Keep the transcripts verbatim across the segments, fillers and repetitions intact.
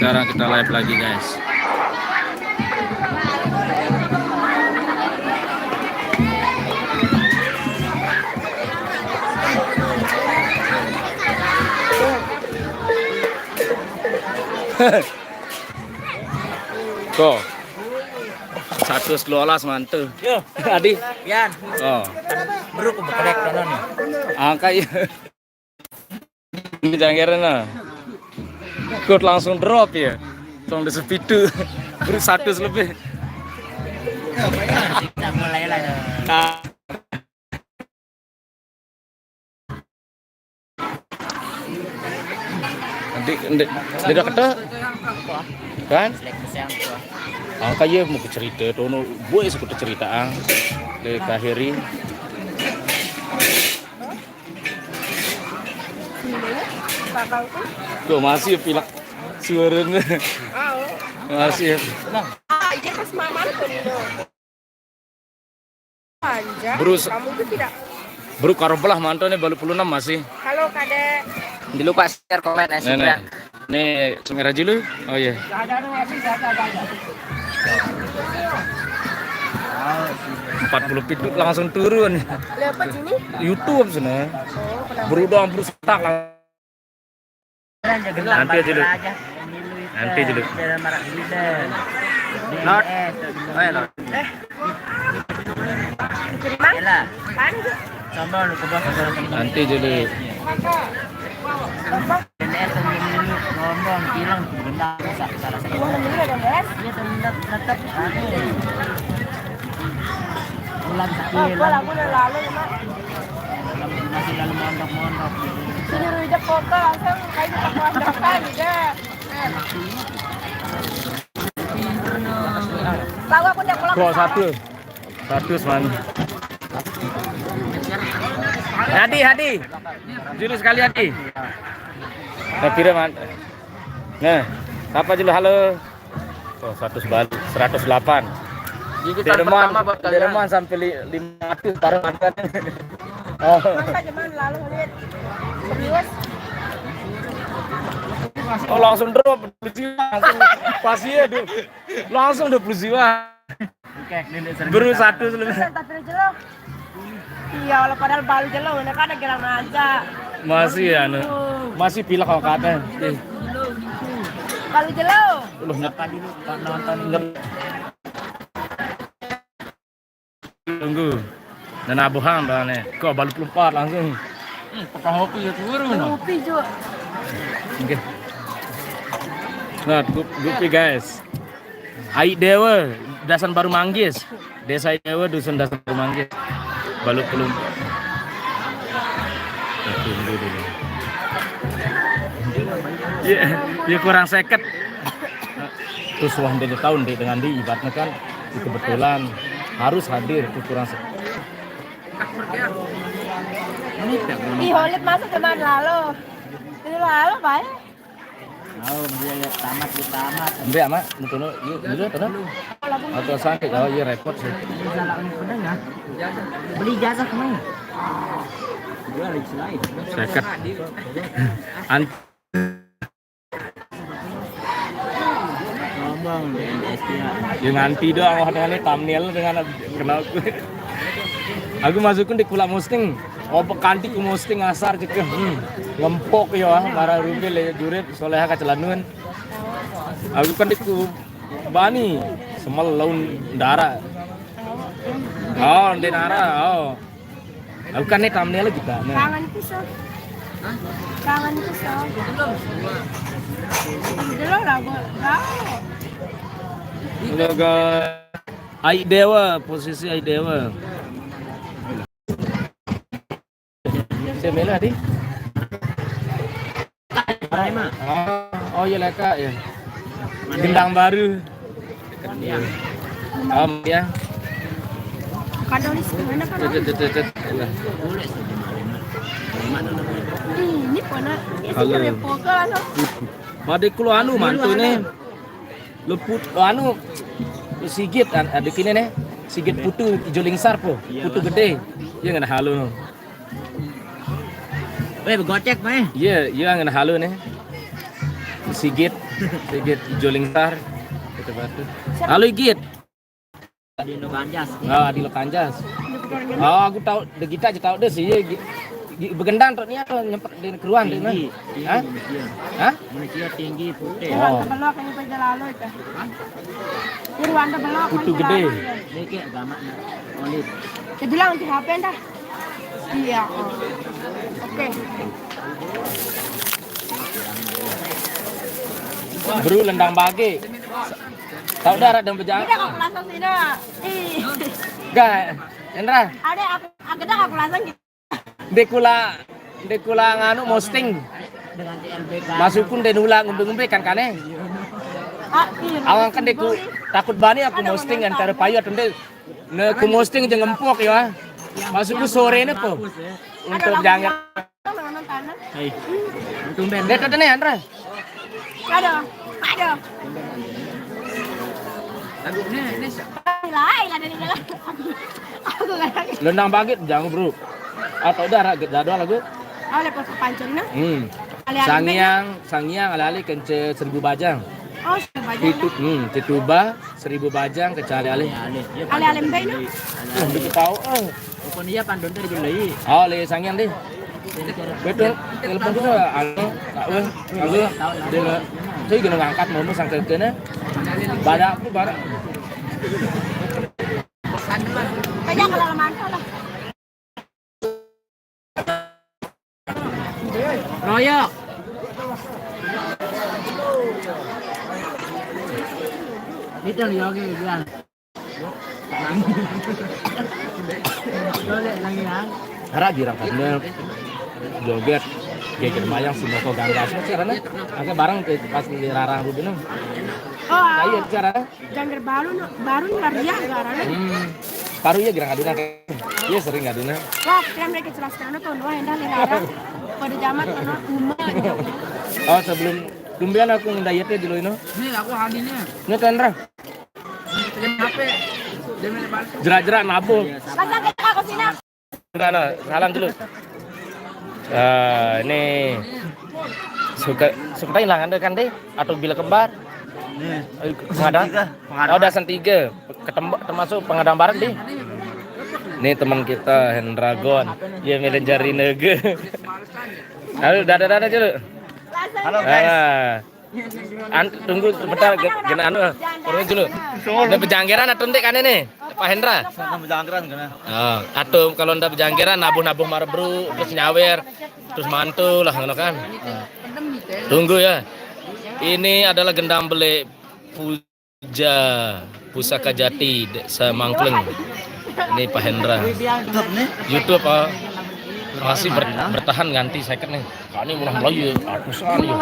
Sekarang kita live lagi, guys. Tuh. Satu sekelolas mantu. Yo, Adi. Yan. Oh. Bro, aku bekedek kono nih. Angka ya. Ini jangkeren nah. Kut langsung drop ya. Tong di sepitu. Bro satu lebih. Kita mulai lah. Nah. Nanti, nanti, nanti kata kan? Angka ya mau cerita, tono boy suka cerita ang. Dari kahiri. Tuh masih pilak suaranya. Masih. Ah, iya pas mama tuh. Panjang. Bro, kamu tuh tidak. Bro, karo belah mantu nih balu puluh enam masih. Halo, Kadek. Jangan lupa share, komen, dan subscribe. Nih, Sumera Jilu. Oh iya. Empat puluh pintu langsung turun. Lihat apa sini? YouTube sana. Oh, kenapa? Bro doang, bro setak lah. Nanti aja dulu. Nanti aja dulu. Lord. Oh ya, Lord. Eh. Diterima? Apaan itu? Nanti aja dulu. Apa? Apa? Ngomong, bilang, benda, bisa, salah satu. Uang dulu ada belas? Iya, tetap, tetap. Bulan Oh, sekilo. Gua lagu udah lalu, Mak. Masih lalu mondok-mondok gitu. Suruh ijak foto langsung, kayak kita kelandakan, udah. Tahu aku udah pulang. Gol satu. Satu semuanya. Hadi, Hadi. Julu sekali, Hadi. Nah, pira, Man? Nah, apa julu? Halo. Oh, seratus balik, seratus delapan. Jadi kita Derman, pertama buat kalian. Derman sampai li-, lima ratus, parah kan? Oh. Masa zaman lalu, lihat. Serius? Oh, langsung drop, dua puluh jiwa. Langsung, pas iya, du-, langsung dua puluh jiwa. Oke, ini sering Baru kita satu selesai. Tapi jelo. Iya, walau padahal balu jelo, ini kan ada gelang aja. Masih ya, anu. Masih pilek kalau kata. Eh. Balu jelo. Lu nyet-, nyet-, tunggu. Dan abohang dah nih. Kok balu puluh empat langsung. Hmm, pakai kopi ya turun, no? Kopi, Ju. Oke. Nah, gup-, gupi, guys. Ai Dewa, Dasan Baru Manggis. Desa Ai Dewa, Dusun Dasan Baru Manggis. Balu belum. Tunggu dulu. Iya, iya, kurang seket. Terus wah, dia tahu, Dik, dengan di ibaratnya kan kebetulan harus hadir, itu kurang seket. Ih, Holid masuk cuman lalu. Ini lalu, baik. Oh, dia lihat tamat, dia tamat. Mbak, Mak, mau tolong, yuk, dulu, tolong. Atau sakit, oh iya, repot sih. Beli jasa kemana? Jual di selain. Seket. An- Ngomong, D N S dia. Ya nganti doang, wah, dengan thumbnail, dengan kenal gue. Aku masukin di kula posting. Opo kanti ku posting asar cekeh. Hmm. Ngempok ya, marah rupil ya, jurit, soleha kacelanun. Aku kan di ku bani, semel laun dara. Oh, di nara, oh. Aku kan ini thumbnail kita. Nah. Kangen pisau. Kangen pisau. Belum lah, gua tahu. Udah, guys. Ai Dewa, posisi Ai Dewa. Saya Mela, Di. Oh, oh iya, Leka, ya. Gendang Baru. Om, ya. Kadolis gimana, kan? Cet, cet, cet, cet. Iya. Ini pernah. Halo. Pada kulo anu, mantu ini. Leput, anu, sigit, an-, ada kini nih. Sigit putu, ijo lingsar po. Iya, putu gede. Iya, nggak ada halo. Weh, begocek, meh. Iya, iya, nggak ada halo nih. Sigit. Sigit Ijo Lingsar. Kita batu. Halo, Igit. Dino Kanjas. Oh, Adilo Kanjas. Oh, aku tahu, de kita aja tahu deh sih, ya, Gi-, Gi-, begendang tuh nih, apa, nyempet di keruan deh, nah. Tinggi, tinggi. Hah? Manusia. Hah? Manusia tinggi, putih. Oh. Irwanda belok ini pada lalu itu. Irwanda belok. Kutu gede. Ini kayak gamaknya. Olive. Dia bilang di H P dah. Iya. Oh. Oke. Bro, lendang bage. Tahu dah, ada bejang. Kita kok langsung sini. Ih. Gak, Hendra. Ada aku, aku dah aku langsung gitu. Dekula, dekula nganu mosting. Masukun denula ngumbe-ngumbe kan kane. Ah, iya. Awang kan deku takut bani aku mosting antara payu atau ndek. Ne ku mosting aja ngempok ya. Masukku sore ne po. Untuk jangan. Hei, tumben. Dia kata nih, Andra. Aduh, aduh. Lagu ini, ini siapa? Lain ada di dalam. Aku nggak ada. Lendang bagit, jangan, bro. Atau udah, ra-, jadwal lagu. Oh, lepas kepancing, nah. Hmm. Ale-ale Sangiang, Sangiang, ale-ale kence seribu bajang. Oh, seribu bajang. Titu, hmm, tituba, seribu bajang, kecale ale. Ale-ale mbe, no? Oh, dia tahu, eh. Pokoknya iya pandon tadi beli. Oh, le Sangiang deh. Betul, telepon tuh, anu, Kak, weh, aku, dia nggak, saya gini ngangkat, mau sang ke kene. Badak tuh, badak. Kayaknya kalau mantul lah. Royok. Itu lagi bilang. Golek lagi ya. Ara girang kadne joget, geger mayang, sumoko ganggas. Carane angke bareng ke pas di rarang rubine. Oh, ayo carane. Jangger baru, no, baru nih lari ya, garane. Hmm. Paru iya girang kadune. Iya sering kadune. Wah, kira mereka jelaskan tuh, wah, endah nih, rarang. Pada zaman, no, uma. Oh, sebelum tumbian aku ngendayete dulu ini. Nih, aku hadinya. Ini Tendra. Pegang H P. Dia main balik. Jerak-jerak nabung. Masa kita aku sini? Enggak, no. Salam dulu. Eh, ini suka, suka hilang anda kan deh? Atau bila kembar? Nih. Eh, pengadaan? Tiga, pengadaan. Oh, udah tiga. Ketemba-, termasuk pengadaan bareng deh. Ini teman kita Hendragon. Dia milen jari nege. Halo, dadah-dadah dulu. Halo, guys. Ah. An-, tunggu sebentar, ge-, gena anu. Tunggu dulu. Udah bejanggeran atau ndek kane nih? Pak Hendra? Nang bejanggeran kene. Oh, atau kalau ndak bejanggeran nabuh-nabuh marbru, terus nyawer, terus mantu lah ngono kan. Tunggu ya. Ini adalah gendang beli Puja Pusaka Jati de-, Semangkleng. Ini Pak Hendra. YouTube nih. YouTube, ah. Masih ber-, bertahan nganti seket nih. Kani murah Melayu, aku soal ya.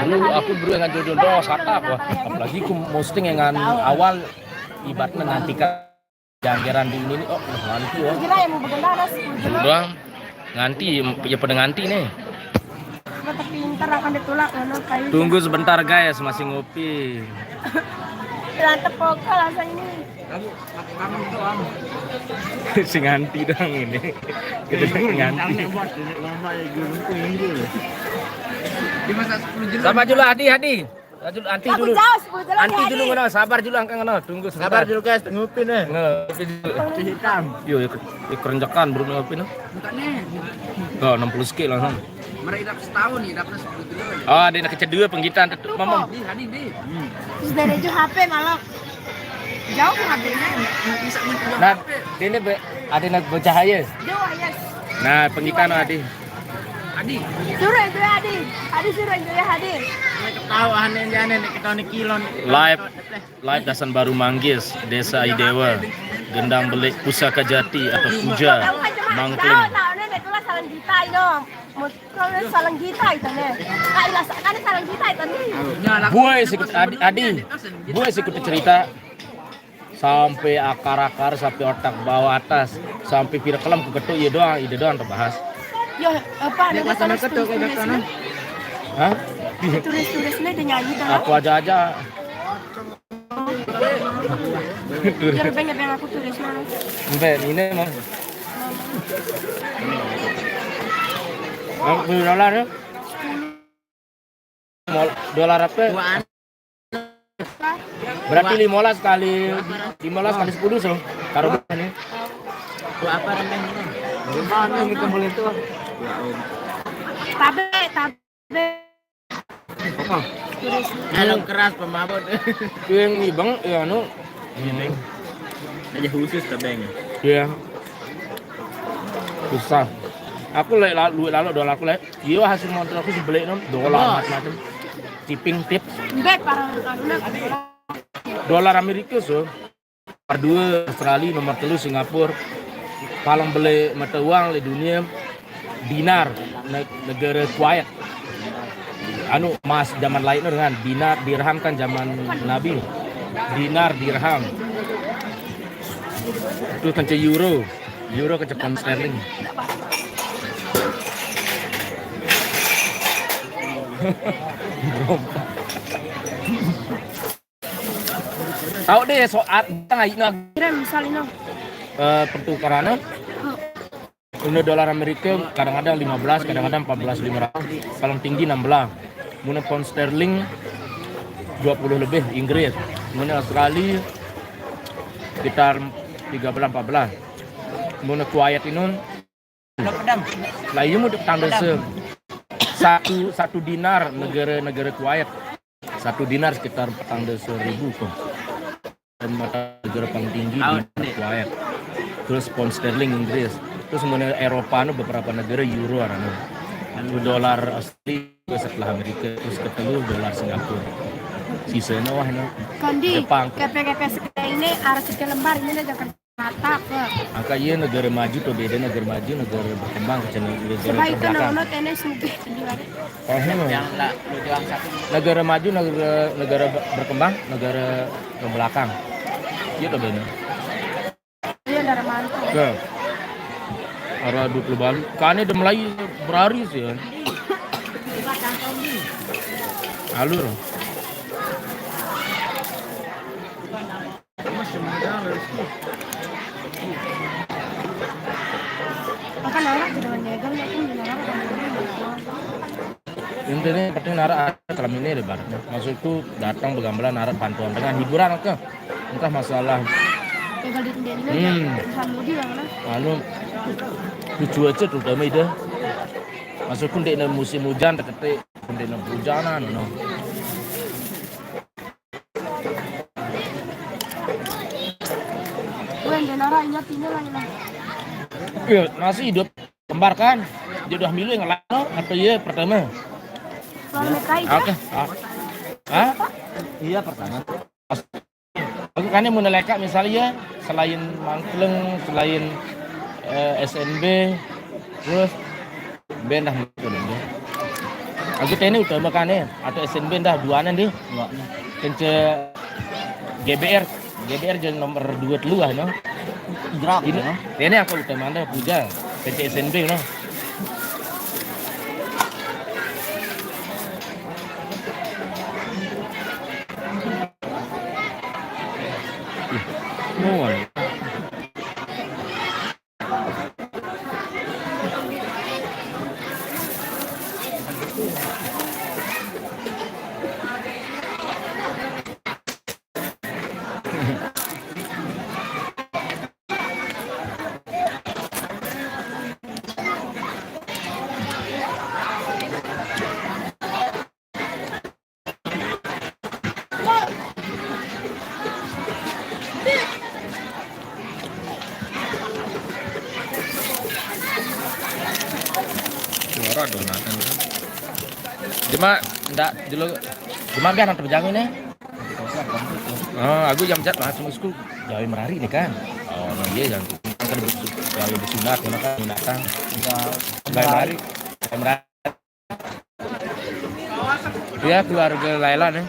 Dulu aku bro yang jodoh doang, sata apa. Apalagi ku posting yang awal ibaratnya nanti kan janggeran di ini nih, oh, nanti ya. Sepuluh juta yang mau bergendara, sepuluh juta. Doang. Nganti, ya pada nganti nih. Tetap pinter akan ditolak, ngono, kayu. Tunggu sebentar, guys, masih ngopi. Mantep pokok rasa ini. Sing nganti dong ini. Kita sing nganti. Sabar dulu, Adi, Adi. Sabar dulu, Adi. Aku dulu. Jauh, sepuluh juta Anti lagi, dulu, Adi. Ngono, sabar dulu, angka ngono. Tunggu sebentar. Sabar dulu, guys, ngopi nih. Ngopi dulu. Kopi hitam. Yo, yo, yo, kerenjekan, bro, ngopi nih. Bukan nih. Tuh, enam puluh sekian langsung. Mereka hidup setahun nih, dapat sepuluh juta. Oh, ada yang kecil dua penggitan, tuh, Mamam. Nih, Adi, nih. Terus dari itu H P malah. Jauh ngambilnya. Nah, ini be-, ada yang bercahaya. Jauh, yes. Nah, pengikan Adi. Adi. Suruh itu ya, Adi. Adi suruh itu ya, Adi. Ini ketawa aneh, aneh, nih, ketawa nih kilon. Live, live Dasan Baru Manggis, Desa Idewa, Gendang Belik Pusaka Jati atau Puja Mangkling. Tahu, tahu, ini betul salah kita, ini. Kalau salah kita itu nih. Kak Ilas, kan salah kita itu nih. Boy, sikut Adi, Adi. Boy, sikut cerita. Sampai akar-akar, sampai otak bawah atas, sampai pira kelam ku ketuk, iya doang, ide doang terbahas. Yo, apa, ada tulis-tulis nih? Hah? Tulis-tulis nih, dia nyanyi dah. Aku aja-aja. Biar banyak yang aku tulis, Mas. Empe, ini, Mas. Aku dolar ya. Mol-, Dolar apa? Berarti lima belas kali, lima belas kali sepuluh, so. Karo ini. Apa remeh ini? Gimana ini kembali itu? Tabe, tabe. Kalau keras pemabot. Yang ibang ya anu. Aja khusus tebeng. Iya. Susah. Aku lek lalu lalu dolar aku lek. Iya, hasil motor aku sebelek nom, dolar macam-macam. Tipping tips. Mbek parang anu. Dolar Amerika, so. Nomor dua Australia, nomor telu Singapura. Paling beli mata uang di dunia dinar, ne- negara Kuwait. Anu, emas zaman lain dengan dinar, dirham kan zaman Nabi. Dinar, dirham. Itu kan euro. Euro ke pound sterling. Tahu deh, soal tengah ini. Kira misalnya, eh, pertukarannya. Ini dolar Amerika kadang-kadang lima belas, kadang-kadang empat belas lima ratus, paling tinggi enam belas. Muna pound sterling dua puluh lebih, Inggris. Muna Australia sekitar tiga belas empat belas. Muna Kuwait ini, lah, iya, mau tanda se- satu satu dinar negara-negara Kuwait. Satu dinar sekitar petang dasa ribu kok. Dan mata negara paling tinggi di Kuwait. Terus pound sterling Inggris. Terus mengenai Eropa nu beberapa negara euro arane. Lalu dolar Australia setelah Amerika, terus ketelu dolar Singapura. Sisanya wah, no. Kondi, Jepang. Kepe-kepe sekali ini harus ke lembar ini aja kerja mata apa? Angka iya negara maju tuh beda negara maju, negara berkembang ke negara Sebab itu terbelakang. Nono tene sugih penjualan. Oh, hmm. Yang la- lu doang satu. Negara maju, negara negara ber- berkembang, negara terbelakang. Iya tuh beda. Iya, negara mantap. Nah, arah dua puluh balik. Kane udah mulai beraris ya. Alur. Makan orang sudah nyegang, aku melarang orang. Intinya penting narak ada kelem ini deh, Bar. Maksudku datang begambalan narak bantuan dengan hiburan ke. Entah masalah. Tinggal di tenda ini aja. Hmm. Bisa mudik yang mana? Anu, lucu aja terutama itu. Maksudku di musim hujan deketik, di hujanan, no. Gue yang denara ingat ini lagi lah. Iya, masih hidup kembar kan? Dia udah milih ngelano atau iya pertama? Soal mekai. Oke. Ah. Hah? Iya pertama. Aku kan mau neleka misalnya selain Mangkleng, selain eh, S N B, terus band dah gitu deh. Aku tene utama kan ya, atau S N B dah duanan deh. Kence G B R, G B R jadi nomor dua telu ah, no. Gerak, ini, ya. Ini aku utama anda puja, kence S N B, no. Nuwun. Suara dong, nah, kan. Cuma ndak dulu, cuma biar nanti berjalan nih. Oh, aku jam jat langsung school. Jauh merari nih kan. Oh, nah, iya yang kalau bersu- kalau bersunat, mana kan mendatang. Jauh merari. Jauh merari. Ya, keluarga Laila nih.